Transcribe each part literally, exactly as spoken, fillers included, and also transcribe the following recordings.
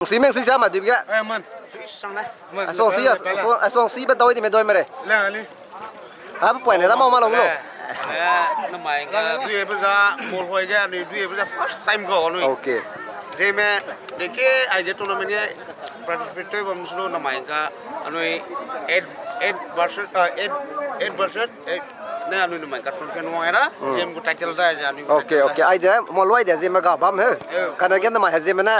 Si meng si sia ma dip ge. Eh, man. Sang ne. Man. Asong si, asong, asong si be doi di me doi mere. Lang ali. Am point ne da mau ma long lo. Eh, namai ga dui be za, Molhoi ga anui dui be za first time go anui. Okay. Zeme, deke, ai je tournament ye participate bam sulo namai ga anui eight, eight versus, uh, eight, eight versus eight. Ne anui namai ga champion wang era, zeme gu title da, anui gu title da. Okay, okay. Ai je, Molhoi de zeme ga bam he. Eh. Kana ge namai he zeme ne.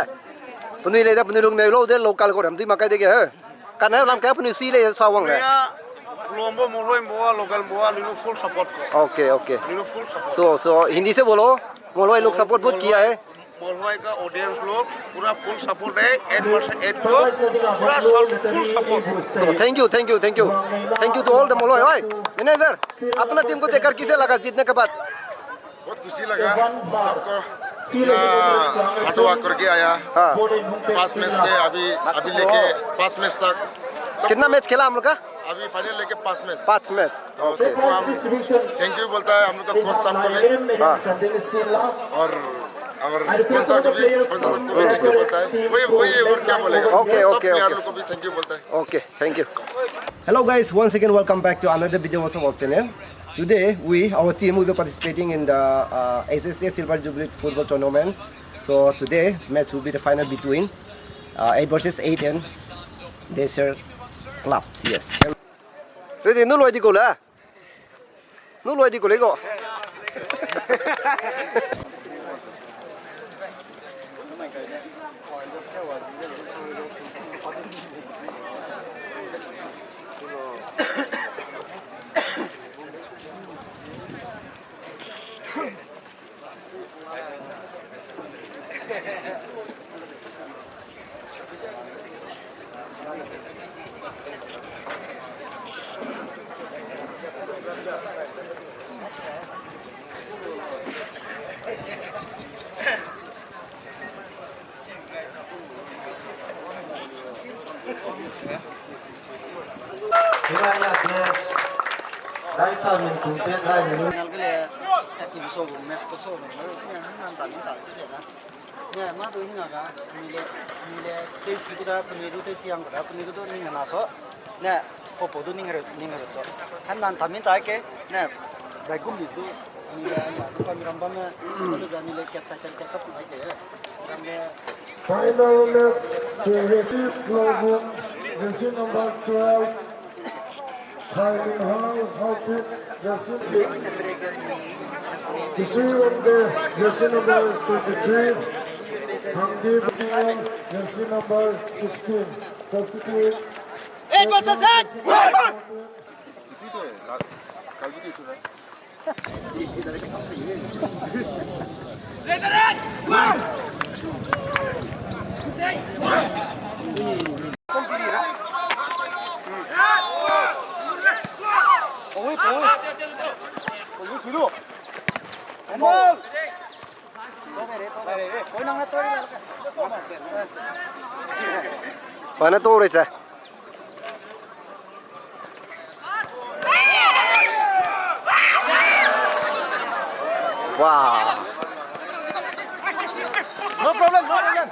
Penui lei da penui lung ne lo de local ko ram dui ma kai de ge he. Kana lam kai penui si lei sa wang le. Ya, Lombo Molhoi mbo, local mbo, anui no full support ko. Okay, okay. Anui no full support. So, so, Hindi se bolo, Molhoi log support bahut kiya hai. Molhoi ka audience log pura full support hai, eight percent eight ko, pura full support. So, thank you, thank you, thank you. Thank you to all the Molhoi. Oi, manager, apna team ko dekar kaise laga jeetne ke baad? बहुत खुशी लगा सबको, इतना hard work करके आया। हाँ। First match से अभी, अभी लेके पाँच match तक। कितना match खेला हम लोग का? अभी final लेके पाँच match। पाँच match। तो OK। सबको हम thank you बोलता है हम लोग का coach साहब को भी। हाँ। और, और sponsor को भी, sponsor को भी thank you बोलता है। वही, वही है, और क्या बोलेगा? OK, OK, सब player OK। लोग को भी thank you बोलता है। OK, thank you। Hello guys, once again welcome back to another video of our channel. Today, we, our team will be participating in the, uh, S S A Silver Jubilee Football Tournament. So today, match will be the final between, uh, eight versus eight and Desert Club C S. Ready, nu loi di ko le? Nu loi di ko le ko? Final ke le, tactic so, match so, ne, hang nan ta, nan ta, ne, ma du hina ga, ni le, ni le, tei chi ku da, puni du tei chi yang ku da, puni du du ni na so, ne, popo du ning re, ning re so. Hang nan ta min ta ke, ne, dai gum ni du, ni le, ya, du pa mi ram bam ne, du ga ni le, kat ta, kat, kat ta pu ai ke, ram le, Final match to Reddy Logum, jersey number twelve, Haiminghao Haokip, jersey, Kisui Wangde, jersey number twenty-three, Hangdi Bukingwang, jersey number sixteen. Substitute. Hey, boss, sir! Pane to re se. Wow. No problem, no problem.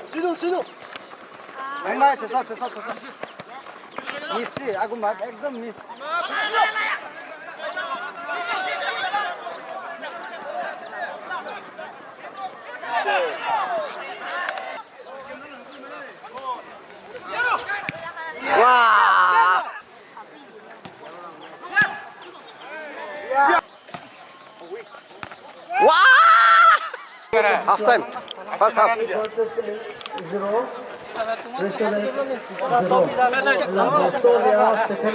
Sidu, sidu. Miss de, agum ekdom miss. Wow! Wow! Half time. First half. Versus zero. Second half. Second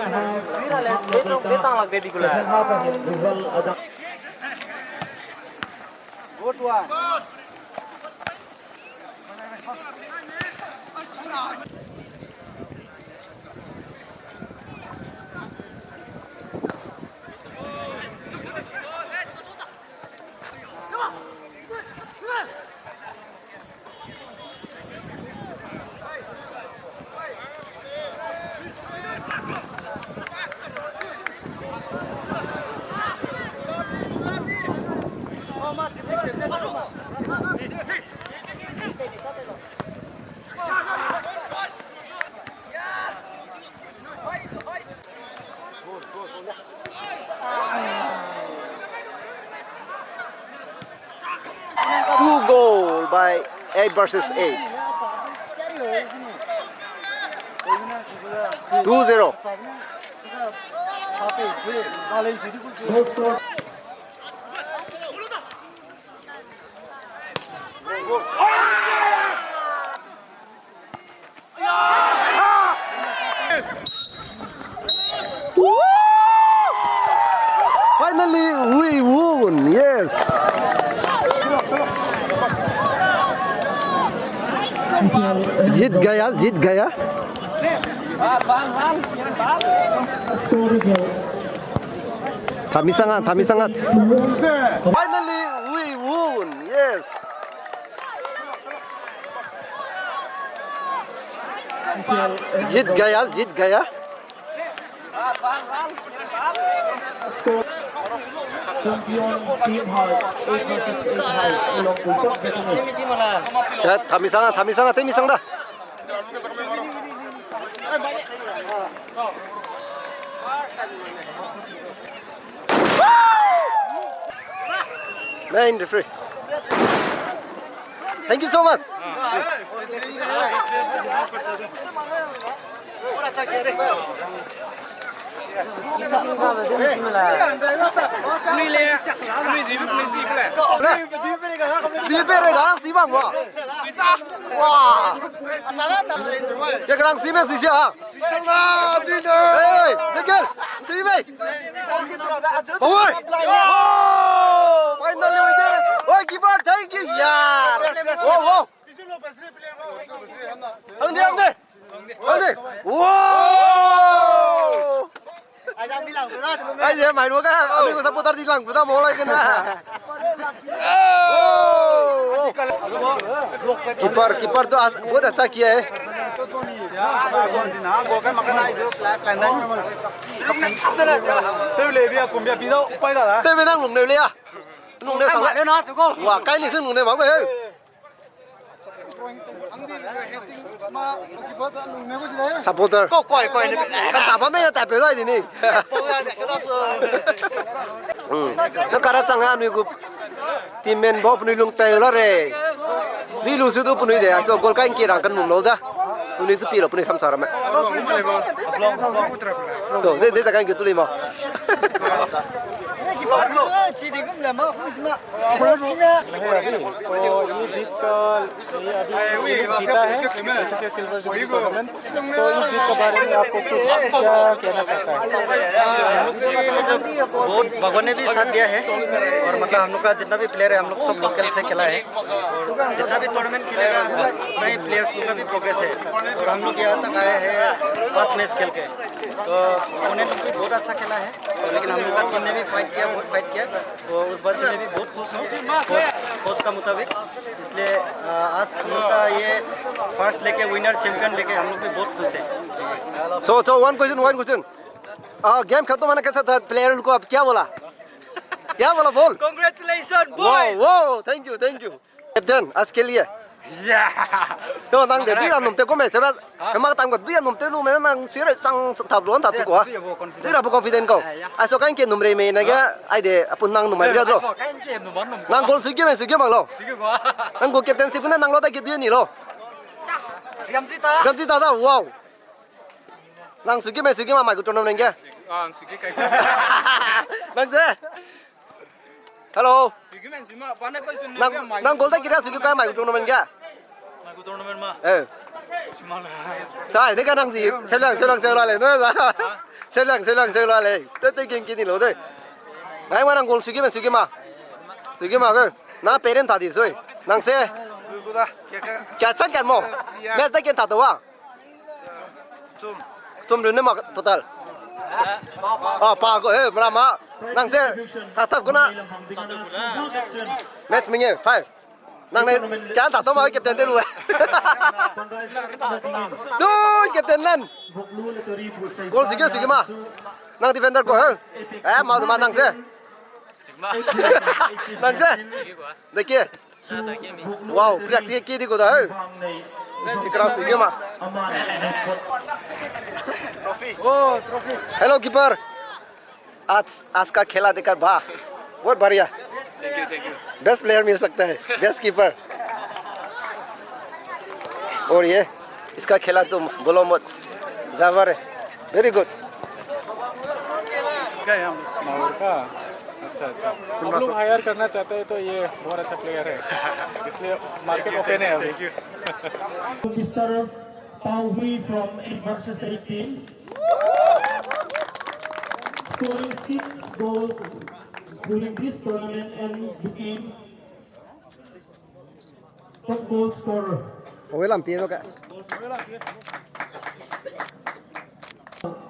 half. Good one. Eight versus eight. Two zero. Finally, we won. Yes. Jeet gaya, jeet gaya. Thami sangat, thami sangat. Finally, we won. Yes. Jeet gaya, jeet gaya. Champion team hai, eight versus eight hai, Ulongpui Top Second. Thami sang, thami sang, thami sang da. Man, referee. Thank you so much. Di pe re ga si bang wa. Wa. Ke rang si me si si ha. Hey, Zekel, si me. Oi! Oh! Finally we did it! Oi, keeper, thank you, yaar! Oh, oh! Ang de, ang de! Ang de! Wow! Ai, ye, mai ruga, ami ko supporter di lang, puta mo lai kena. Oh! Keeper, keeper to as, बहुत अच्छा किया है। Tew be nang lung neu le a. Lung neu sang le. Wa, kai ni sing lung neu ma ko he. Supporter. Kan ta ba me ya ta pe dai di ni. Hmm. Nang kara chang a nui gu team member penui lung tei la re. Di lu su du penui de, so goal kai ngki rang kan mum lo da. Penui zu pi lo penui sam sa ra me. So, de, de ta kan ki tu li ma. तो ये जीत का, ये अभी जीता है एचएसए silver jubilee tournament. तो इस जीत के बारे में आपको कुछ क्या कहना चाहता है? बहुत भगवान ने भी साथ दिया है और मतलब हम लोग का जितना भी प्लेयर है, हम लोग सब लोकल से खेला है। जितना भी टूर्नामेंट खेलेगा, उतना ही प्लेयर्स लोग का भी प्रोग्रेस है। और हम लोग यहाँ तक आए हैं पाँच मैच खेल के, तो उन्होंने भी बहुत अच्छा खेला है। लेकिन हम लोग का टीम ने भी फाइट किया, बहुत फाइट किया। तो उस बात से मैं भी बहुत खुश हूँ कोच, कोच का मुताबिक। इसलिए, अ, आज हम लोग का ये फर्स्ट लेके, विनर चैंपियन लेके हम लोग भी बहुत खुश है। So, so one question, one question. आ, गेम खत्म होने के साथ साथ प्लेयर को आप क्या बोला? क्या बोला बोल? Congratulations, boys! Wow, wow, thank you, thank you. Captain, आज के लिए। Yeah. So, nang de, dui ra num te ko me, sebe. Ha? Hema tam ko, dui ra num te lu me, nang sire sang thap luan ta chu ko. Dui ra bo confident ko. Eh, ya. Ai so kan ke num re me na ga, ai de, apun nang num mai bria dro. Ai so kan ke num num. Nang goal sui ke me, sui ke mang lo. Sui ke ko. Nang goal captainship na nang lo da ke dui ni lo. Riam ji ta. Riam ji ta da, wow. Nang sui ke me, sui ke ma, mai ko tournament ke. Ah, sui ke kai. Nang se. Hello. Nang, nang goal da kira sui ke kai mai tournament ga. Mai tournament ma. Eh. Sa, ne ka nang si, selang, selang, selang le, no sa. Selang, selang, selang le. Te, te, king, king ni lo de. Nang ma nang goal sui ke ma, sui ke ma. Sui ke ma ke. Na parent ta di sui. Nang se. Kya chang kya mo. Match da ken ta to wa. Chum run ne ma total. Ah, pa ko, eh, mara ma. Nang se, ta tap ko na. Match menge, five. Nang ne, kya ta to ma captain te lu, eh. Dun, captain lan. Goal sui ke, sui ke ma. Nang defender ko, eh. Eh, ma, ma nang se. Nang se. Deke. Wow, priak si ke di ko da, eh. Ikra sui ke ma. Oh, trophy. Hello, keeper. आज, आज का खेला देखकर वाह, बहुत बढ़िया। Thank you, thank you. Best player मिल सकता है, best keeper। और ये इसका खेला तुम बोलो मत, जावर है। Very good। क्या है हम माहौर का? अच्छा, अच्छा। हम लोग हायर करना चाहते हैं, तो ये बहुत अच्छा प्लेयर है, इसलिए मार्केट ओपन है अभी। Mister Pao Hui from eight versus eight team, scoring six goals during this tournament and became top goal scorer. Owe lam pie lo ka.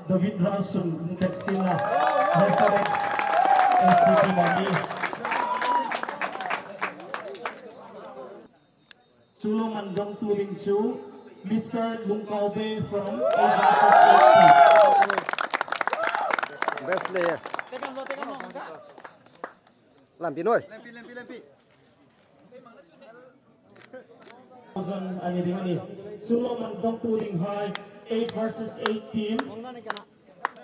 David Rasun Tepsila, Mercedes S C P Mami. Chulo Mandong Turing Chu, Mister Lungkaube from eight versus eight team. Best player. Lampi noi. Zon ani ding ani. Chulo Mandong Turing High, eight versus eight team.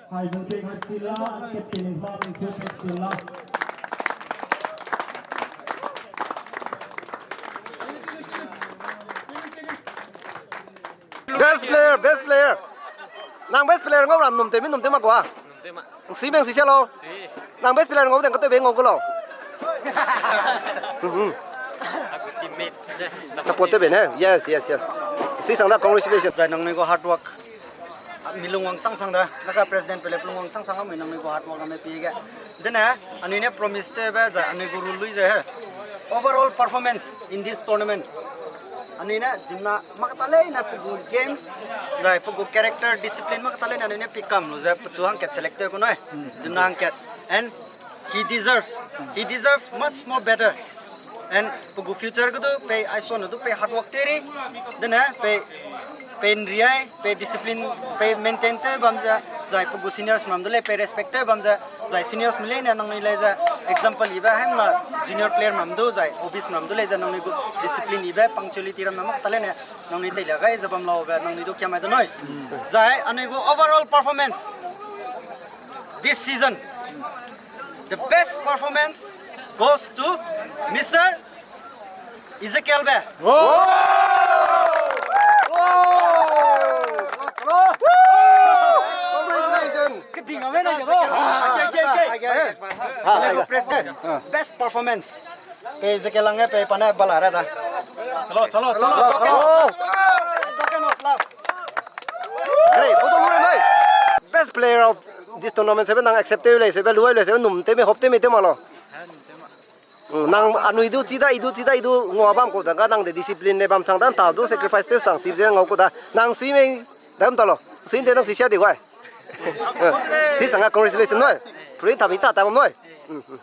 Hai bung pek hai sila, an captain in hma bung chu pek sila. Best player, best player. Nang best player ngau ra num temi num tema kua. Nsi meng si sia lo. Nang best player ngau deng ka te be ngau ko lo. Support te be ne. Yes, yes, yes. Si sang da, congratulations. Zai nangnui gu hard work. Mi lungwang chang sang da. Naka president pele lungwang chang sang a mi nangnui gu hard work ame pi ge. Dene, anui ne promise te be zai anui gu rule lui ze he. Overall performance in this tournament. Anui ne zimna makta lei na pe gu games, zai pe gu character discipline makta lei na anui ne pi kam lu ze pechu hangkat select te ku noi. Zimna hangkat. And he deserves, he deserves much more better. And pe gu future ge du pei aisone du pei hard work te ri. Dene pei, pei nriai, pei discipline, pei maintain te bam ze, zai pe gu seniors mam du lei pei respect te bam ze, zai seniors me lei ne nangnui lei ze, example ibe hem na junior player mam du, zai obis mam du lei ze nangnui gu discipline ibe punctuality ram na makta lei ne, nangnui teilia gai ze bam lau be, nangnui du kiamai du noi. Zai anui gu overall performance this season, the best performance goes to Mister Ezekiel be. Congratulations. Keding ame na jabo. Okay, okay, okay. Hello, president. Best performance. Pe Ezekiel lang e pe pa ne bala ra da. Chalo, chalo, chalo. Token of love. Hey, photo mo nai. Best player of this tournament sebe nang accept te lei sebe luai lei sebe num te mi hop te mi te ma lo. Nang anui du chi da, i du chi da, i du ngua bam ku da ga nang de discipline le bam chang da, ta du sacrifice te sang si ze ngau ku da. Nang si mei dam ta lo. Si de nang si sia di wai. Si sang a congratulations noi. Free ta mi ta ta bam noi.